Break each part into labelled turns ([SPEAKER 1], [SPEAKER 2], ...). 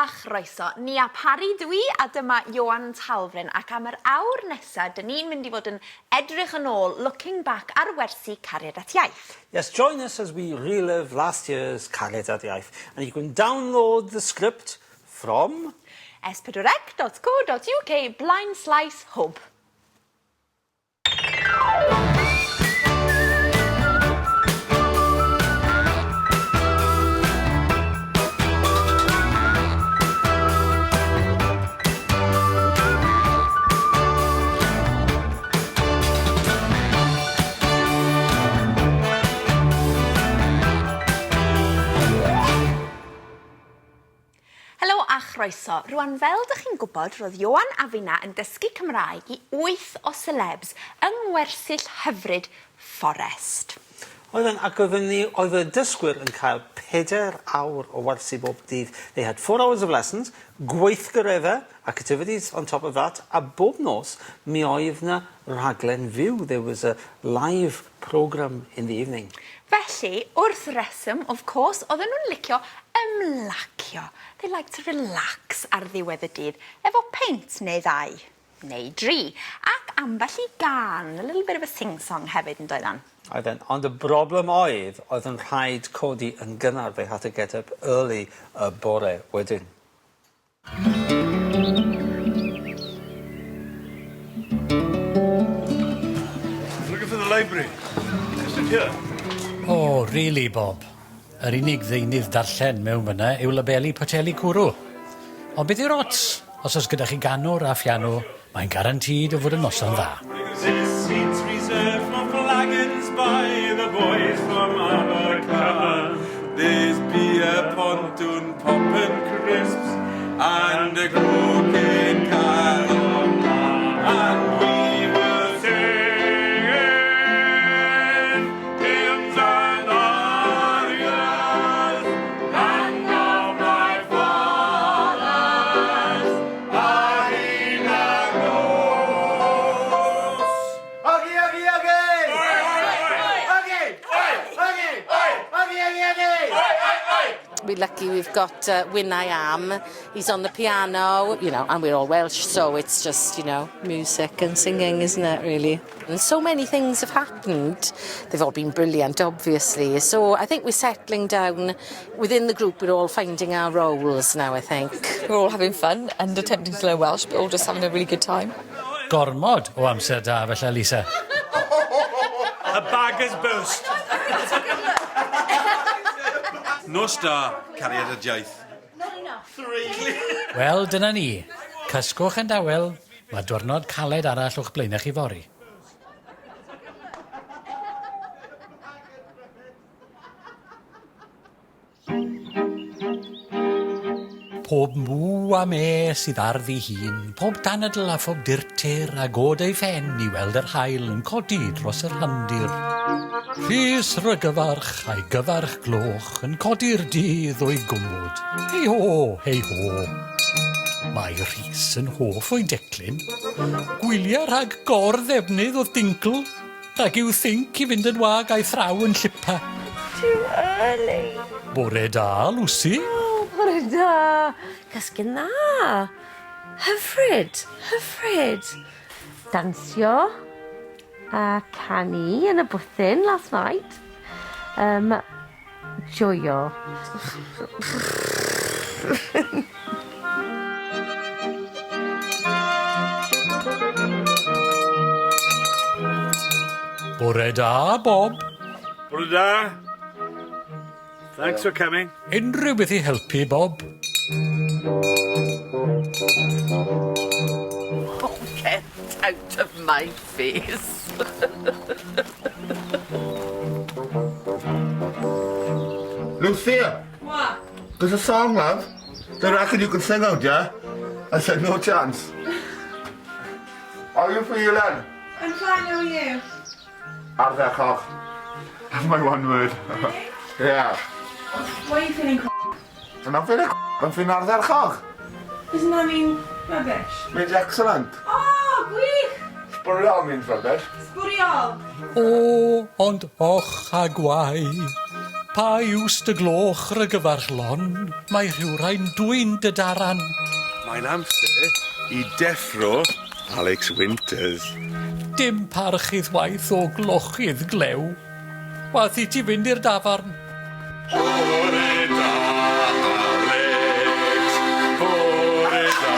[SPEAKER 1] a chroeso. Nia Parry dw i a dyma Ioan Talfryn ac am yr awr nesa dyn ni'n mynd i fod yn edrych yn ôl, looking back ar wersi Cariad at Iaith.
[SPEAKER 2] Yes, join us as we relive last year's Cariad at Iaith and you can download the script from
[SPEAKER 1] s4c.co.uk blaen slaes hwb. Helo a chroeso. Rwan fel dych chi'n gwybod roedd Ioan a finna yn dysgu Cymraeg i wyth o selebs yng ngwersyll hyfryd Fforest.
[SPEAKER 2] Oedden, ac oedden ni, oedd y dysgwyr yn cael pedair awr o wersi bob dydd. They had four hours of lessons, gweithgareddau, activities on top of that, a bob nos mi oedd 'na rhaglen fyw, there was a live programme in the evening.
[SPEAKER 1] Felly, wrth reswm, of course, oedden nhw'n licio ymlacio. They like to relax ar ddiwedd y dydd, efo peint neu ddau, neu dri, ac ambell i gân, a little bit of a sing-song hefyd, yn doeddan?
[SPEAKER 2] Oedden, ond y broblem oedd, oedd yn rhaid codi yn gynnar, they had to get up early y bore wedyn.
[SPEAKER 3] Looking for the library. Is it here?
[SPEAKER 4] O, rili, Bob? Yr unig ddeunydd darllen mewn fyna yw labeli poteli cwrw. Ond beth yw'r ots? Os oes gyda chi ganwr a phiano, mae'n garantîd o fod yn noson dda.
[SPEAKER 3] This seat's reserved for flagons by the boys from Abercynon. There's beer, pontoon, pop and crisps and a croquet calon And we were singing hymns and arias, land of my fathers,
[SPEAKER 5] Ogi, ogi, ogi! Ogi! Ogi! Ogi, ogi, ogi!
[SPEAKER 6] We're lucky we've got uh, Wyn I Am. He's on the piano, you know, and we're all Welsh, so it's just, you know, music and singing, isn't it, really? And so many things have happened. They've all been brilliant, obviously. So I think we're settling down within the group. We're all finding our roles now, I think.
[SPEAKER 7] We're all having fun and attempting to learn Welsh, but all just having a really good time.
[SPEAKER 4] Gormod o amser da felly, Lisa.
[SPEAKER 3] A bagger's boast.
[SPEAKER 8] Nos da, cariad at iaith.
[SPEAKER 4] Wel, dyna ni. Cysgwch yn dawel, mae diwrnod caled arall o'ch blaenau chi fory. Pob mw a me sydd ar ddi hun, pob danadl a phob durtur a god ei phen i weld yr haul yn codi dros y rhandir. Rhys Rhygyfarch a'i gyfarch gloch yn codi'r dydd o'i gwmwd. Hei ho, hei ho. Mae Rhys yn hoff o'i declyn. Gwylia rhag gor-ddefnydd o dincl. Rhag i'w thinc i fynd yn wag a'i thraw yn llipa.
[SPEAKER 9] Too early.
[SPEAKER 4] Bore da, Lucy.
[SPEAKER 9] O, bore da. Cysgu'n dda. Hyfryd, hyfryd. Dansio a canu yn y bwthyn last night. Um, joio.
[SPEAKER 4] Bore da, Bob.
[SPEAKER 3] Bore da. Thanks for coming.
[SPEAKER 4] Unrhyw beth i helpu, Bob?
[SPEAKER 6] Oh, get out of my face.
[SPEAKER 5] Lucia!
[SPEAKER 7] What?
[SPEAKER 5] There's a song, love. They reckon you can sing out, yeah? I said, no chance. How are you feeling?
[SPEAKER 7] I'm fine, how are you?
[SPEAKER 5] Ardderchog. That's my one word.
[SPEAKER 7] Really?
[SPEAKER 5] yeah.
[SPEAKER 7] Why are you feeling
[SPEAKER 5] I'm not feeling I'm feeling ardderchog.
[SPEAKER 7] Doesn't that mean rubbish?
[SPEAKER 5] Means excellent.
[SPEAKER 7] Oh, gwych!
[SPEAKER 5] Sbwriel means rubbish.
[SPEAKER 7] Sbwriel!
[SPEAKER 4] O, ond och a gwae. Pa iws dy gloch rygyfarch lon, mae rhywrai'n dwyn dy daran.
[SPEAKER 3] Mae'n amser i deffro Alex Winters.
[SPEAKER 4] Dim parch i'th waith o glochydd glew. Wath i ti fynd i'r dafarn.
[SPEAKER 3] Bore da, Alex. Bore da,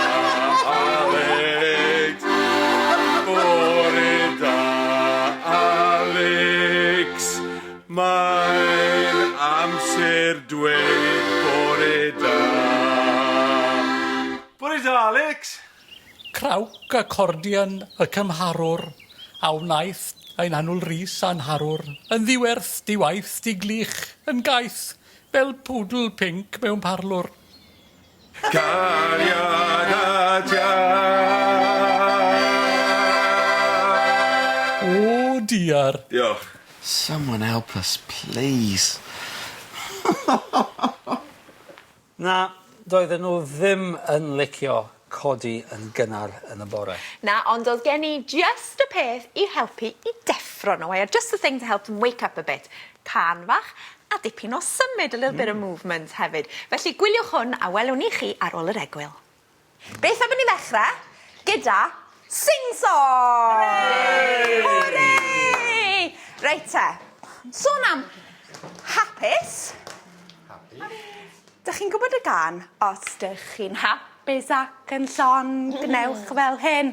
[SPEAKER 3] Alex. Bore da, Alex. Mae'n amser dweud bore da. Bore da, Alex.
[SPEAKER 4] Crawc acordion y cymharwr a wnaeth ein annwyl Rhys a'n harwr yn ddiwerth, di-waith, di-glych, yn gaeth, fel pwdl pinc mewn parlwr.
[SPEAKER 3] Cariad at iaith.
[SPEAKER 4] O diar.
[SPEAKER 3] Diolch.
[SPEAKER 10] Someone help us, please.
[SPEAKER 2] Na, doedden nhw ddim yn licio codi yn gynnar yn y bore.
[SPEAKER 1] Na, ond oedd gen i just y peth i helpu i deffro nhw. I had just the thing to help them wake up a bit. Cân fach a dipyn o symud, a little bit of movement hefyd. Felly gwyliwch hwn a welwn ni chi ar ôl yr egwyl. Beth am i ni ddechrau gyda sing song! Hooray! Reit te, sôn am hapus. Dych chi'n gwybod y gân? Os dych chi'n hapus ac yn llon, gwnewch fel hyn.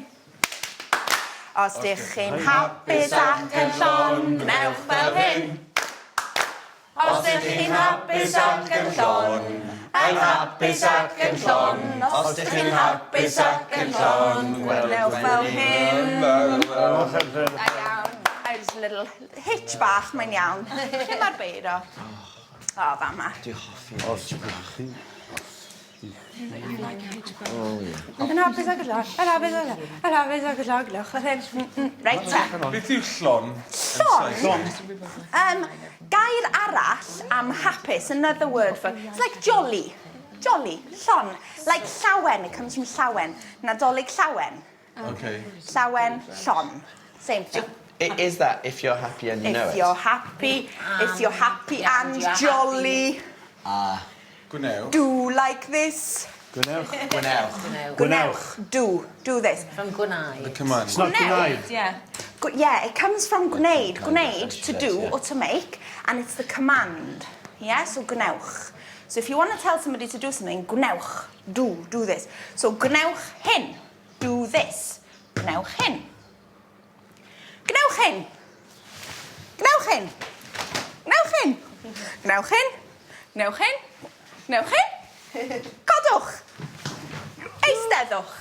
[SPEAKER 1] Os dych chi'n hapus ac yn llon, gwnewch fel hyn. Os dych chi'n hapus ac yn llon, yn hapus ac yn llon. Os dych chi'n hapus ac yn llon, gwnewch fel hyn. Da iawn. I just a little hitch bach, mae'n iawn. Lle mae'r beiro? O, fama.
[SPEAKER 10] Dwi'n hoffi hitch bach.
[SPEAKER 1] Yn hapus ac yn llon, yn hapus ac yn llon, yn hapus ac yn llon, gwnewch fel hyn. Reit te.
[SPEAKER 3] Beth yw llon?
[SPEAKER 1] Llon? Gair arall am hapus, another word for, it's like jolly. Jolly, llon. Like llawen, it comes from llawen. Nadolig llawen.
[SPEAKER 3] Okay.
[SPEAKER 1] Llawen, llon. Same thing.
[SPEAKER 10] Is that if you're happy and you know
[SPEAKER 1] If
[SPEAKER 10] it?
[SPEAKER 1] you're happy, if you're happy and
[SPEAKER 6] you are
[SPEAKER 1] jolly,
[SPEAKER 3] Gwnewch.
[SPEAKER 1] do like this.
[SPEAKER 10] Gwnewch.
[SPEAKER 1] Gwnewch. Do. Do this.
[SPEAKER 6] From gwnau.
[SPEAKER 3] Come on.
[SPEAKER 1] It's not gwneud.
[SPEAKER 7] Yeah.
[SPEAKER 1] Yeah, it comes from gwneud. Gwneud, to do
[SPEAKER 10] yeah.
[SPEAKER 1] or to make, and it's the command. Yeah, so gwnewch. So if you want to tell somebody to do something, gwnewch. Do, do this. So gwnewch hyn. Do this. Gwnewch hyn. Gwnewch hyn. Gwnewch hyn. Gwnewch hyn. Gwnewch hyn. Gwnewch hyn. Gwnewch hyn. Codwch. Eisteddwch.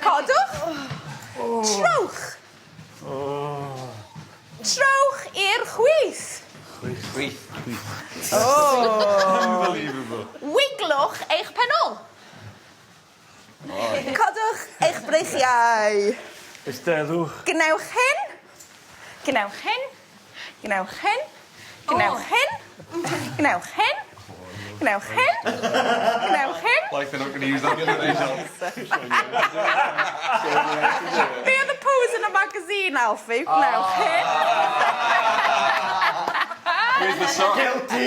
[SPEAKER 1] Codwch. Trowch. Trowch i'r chwith.
[SPEAKER 10] Chwith.
[SPEAKER 3] Unbelievable.
[SPEAKER 1] Wiglwch eich pen-ôl. Codwch eich breichiau.
[SPEAKER 3] Eisteddwch.
[SPEAKER 1] Gwnewch hyn. Gwnewch hyn. Gwnewch hyn. Gwnewch hyn. Gwnewch hyn. Gwnewch hyn. Gwnewch hyn.
[SPEAKER 3] Like they're not going to use that the other day,
[SPEAKER 1] Be oedd y pose yn y magazine, Alfie? Gwnewch hyn.
[SPEAKER 3] Where's the sock?
[SPEAKER 10] Guilty!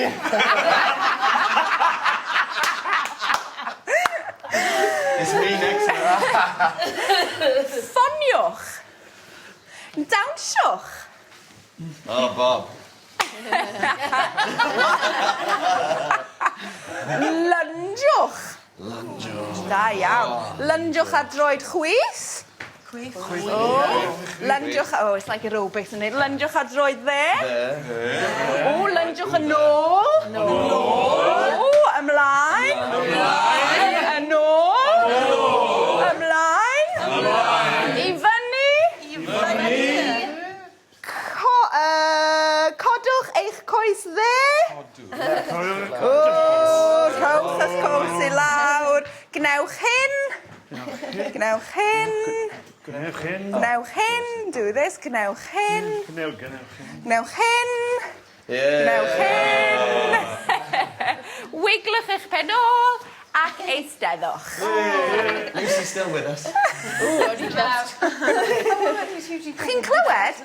[SPEAKER 10] It's me next.
[SPEAKER 1] Ffoniwch. Dawnsiwch.
[SPEAKER 10] Oh, Bob.
[SPEAKER 1] Lynjwch.
[SPEAKER 10] Lynjwch.
[SPEAKER 1] Da iawn. Lynjwch ar droed chwith.
[SPEAKER 7] Chwith.
[SPEAKER 1] Oh, lynjwch, oh, it's like aerobics, isn't it? Lynjwch ar droed dde. O, lynjwch yn ôl. Nôl. O, ymlaen. Ymlaen. Yn ôl. Ymlaen. Ymlaen. I fyny. I fyny. Codwch eich coes dde. O, rhowch eich coes i lawr. Gwnewch hyn. Gwnewch hyn.
[SPEAKER 3] Gwnewch hyn.
[SPEAKER 1] Gwnewch hyn. Do this. Gwnewch hyn.
[SPEAKER 3] Gwnewch hyn.
[SPEAKER 1] Gwnewch hyn. Gwnewch hyn. Wiglwch eich pen ôl ac eisteddwch.
[SPEAKER 10] Lucy's still with us.
[SPEAKER 1] Chi'n clywed?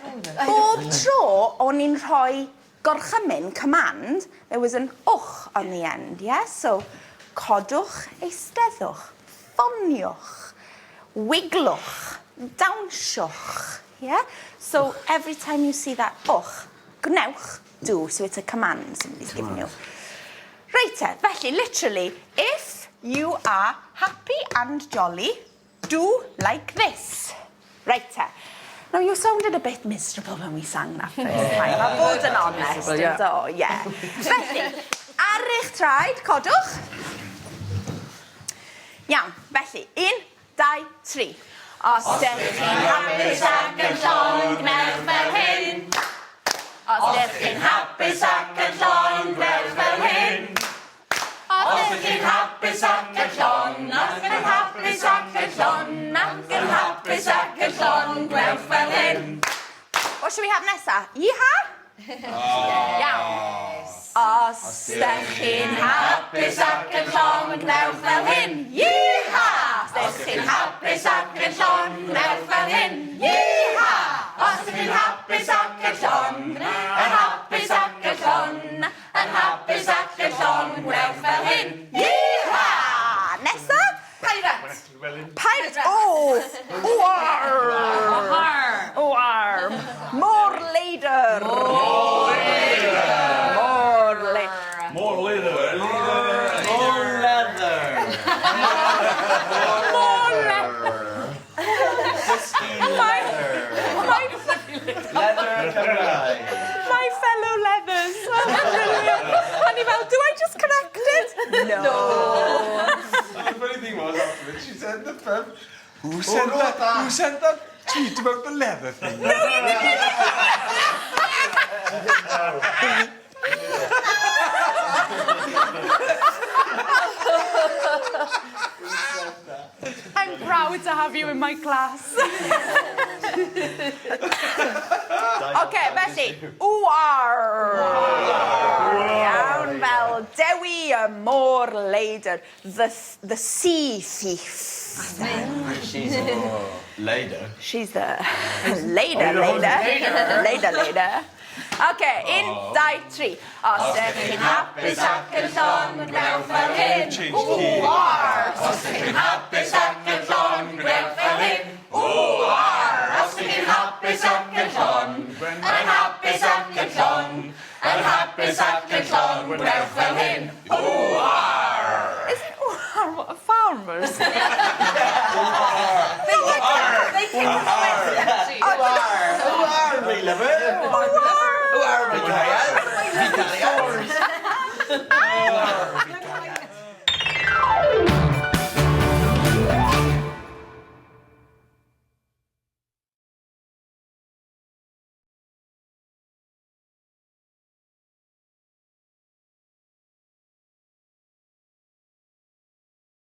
[SPEAKER 1] Bob tro o'n i'n rhoi gorchymyn, command, there was an wch on the end, yeah? So, codwch, eisteddwch, ffoniwch, wiglwch, dawnsiwch, yeah? So, every time you see that wch, gwnewch, do. So it's a command somebody's giving you. Reit te, felly, literally, if you are happy and jolly, do like this. Reit te. Now, you sounded a bit miserable when we sang that first time. A bod yn honest,
[SPEAKER 7] yeah.
[SPEAKER 1] do, yeah. Felly, ar eich traed, codwch. Iawn, felly, 1, 2, 3. Os ydych chi'n hapus ac yn llon, gwnewch fel hyn. Os ydych chi'n hapus ac yn llon, gwnewch fel hyn. Os ydych chi'n hapus ac yn llon, ac yn hapus ac yn llon, ac yn hapus ac yn llon, gwnewch fel hyn. What should we have nesa? Yeehaw? Iawn. Os ydych chi'n hapus ac yn llon, gwnewch fel hyn. Yeehaw! Os ydych chi'n hapus ac yn llon, gwnewch fel hyn. Yeehaw! Os ydych chi'n hapus ac yn llon, yn hapus ac yn llon, yn hapus ac yn llon, gwnewch fel hyn. Yeehaw! Nesa?
[SPEAKER 7] Pirate.
[SPEAKER 1] Pirate. Oh! Oar! Oar! Môr leidr! Môr leidr!
[SPEAKER 3] More later.
[SPEAKER 10] More leather.
[SPEAKER 1] Môr leidr!
[SPEAKER 10] Whiskey leather.
[SPEAKER 1] My,
[SPEAKER 10] Leather Cymraeg.
[SPEAKER 1] my fellow leathers. Brilliant. O'n i fel, do I just correct it? No.
[SPEAKER 3] And the funny thing was, afterwards, she said in the pub, who sent that, who sent that tweet about the leather thing? No,
[SPEAKER 1] you didn't. I'm proud to have you in my class. OK, felly, war. Iawn, fel Dewi y môr leidr, the sea thief.
[SPEAKER 10] She's later.
[SPEAKER 1] She's the later, later, later, later. OK, 1, 2, 3. Os ydych chi'n hapus ac yn llon, gwnewch fel hyn.
[SPEAKER 3] Change key.
[SPEAKER 1] War! Os ydych chi'n hapus ac yn llon, gwnewch fel hyn. War! Os ydych chi'n hapus ac yn llon, yn hapus ac yn llon, yn hapus ac yn llon, gwnewch fel hyn. War! Isn't war what a farmers?
[SPEAKER 7] They came from the West Country.
[SPEAKER 10] Who are we, lover?
[SPEAKER 1] War!
[SPEAKER 10] Who are we, cariad? Fi cariad.